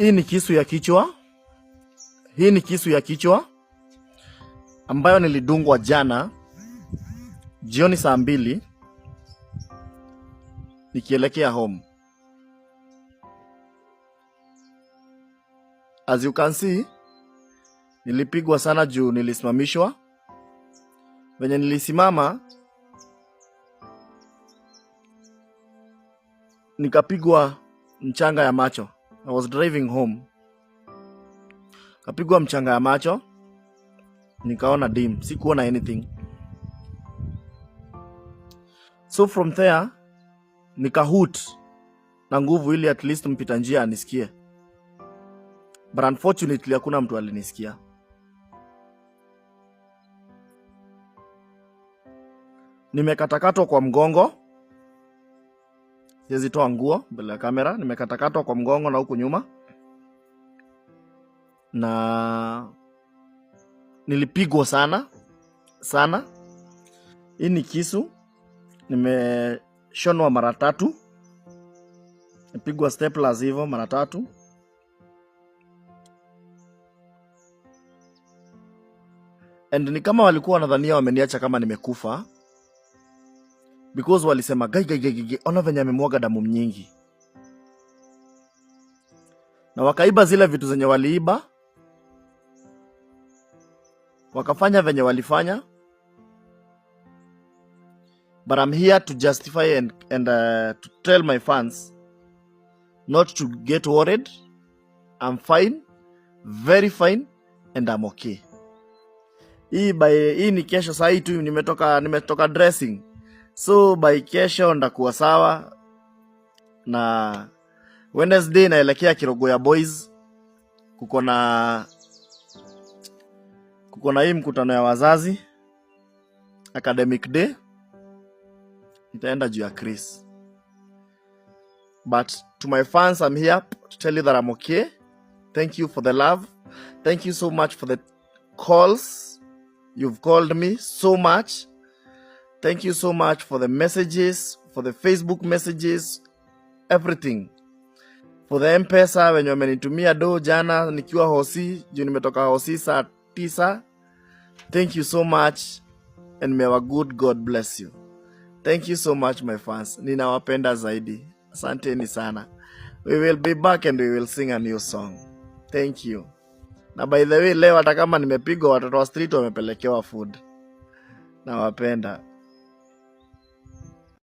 Hii ni kisu ya kichwa. Hii ni kisu ya kichwa ambayo nilidungwa jana jioni saa 2 nikielekea home. As you can see, nilipigwa sana juu nilisimamishwa. Venye nilisimama nikapigwa mchanga ya macho. I was driving home, kapigwa mchanga ya macho, nikaona dim, sikuona anything. So from there nikahoot na nguvu ili at least mpita njia anisikie, but unfortunately hakuna mtu alinisikia. Nimekatakatwa kwa mgongo, siwezi toa nguo mbele ya kamera. Nimekatakatwa kwa mgongo na huku nyuma, na nilipigwa sana sana. Hii ni kisu, nimeshonwa mara tatu, nipigwa staplers hivyo mara tatu. And ni kama walikuwa wanadhania wameniacha kama nimekufa, because walisema, "Gai, gai, gai, gai, ona venye amemwaga damu nyingi," na wakaiba zile vitu zenye waliiba, wakafanya venye walifanya. But I'm here to justify and to tell my fans not to get worried. I'm fine, very fine, and I'm okay. Hii by hii ni kesho, saa hii tu nimetoka dressing, so by kesho ndakuwa sawa. Na Wednesday naelekea Kirogoya Boys, kuko na hii mkutano ya wazazi, academic day, nitaenda juu ya Chris. But to my fans, I'm here to tell you that I'm okay. Thank you for the love. Thank you so much for the calls. You've called me so much. Thank you so much for the messages, for the Facebook messages, everything. For the M-Pesa wenye wamenitumia do jana nikiwa hosi, juu nimetoka hosi saa 9. Thank you so much and may our good God bless you. Thank you so much, my fans. Ninawapenda zaidi. Asanteni sana. We will be back and we will sing a new song. Thank you. Na by the way, leo hata kama nimepigwa, watoto wa street wamepelekewa food. Nawapenda.